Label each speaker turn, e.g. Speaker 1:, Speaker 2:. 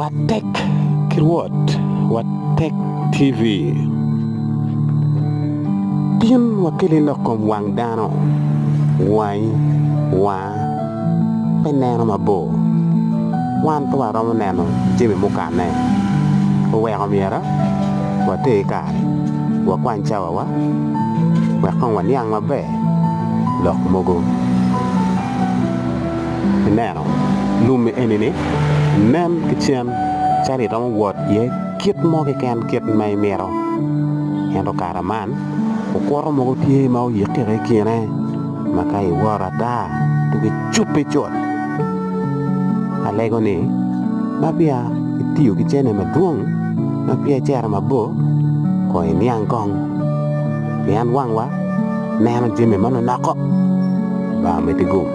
Speaker 1: Watek ki Rwot, Watek TV. Tin wakeli lok kom wang dano, wangi, wanga, pe neno mabor. Wan pe waromo neno jami mukane. Oweko myero water kare, wakwany cawawa wek kong waniang maber lok mogo. Ineno, lum eni-ni nen ki cen calo iromo wot iye kit mo keken kit ma imito. Ento kara man, okuto mogo tye ma oyikke i kine ma ka iwoto ata to gicubbe cut. Alego ni ma peya itiyo ki cene madwong, ma peya icito mabor, kong iniang kong pien wangwa neno jami manonoko. Lubanga omeddi gum.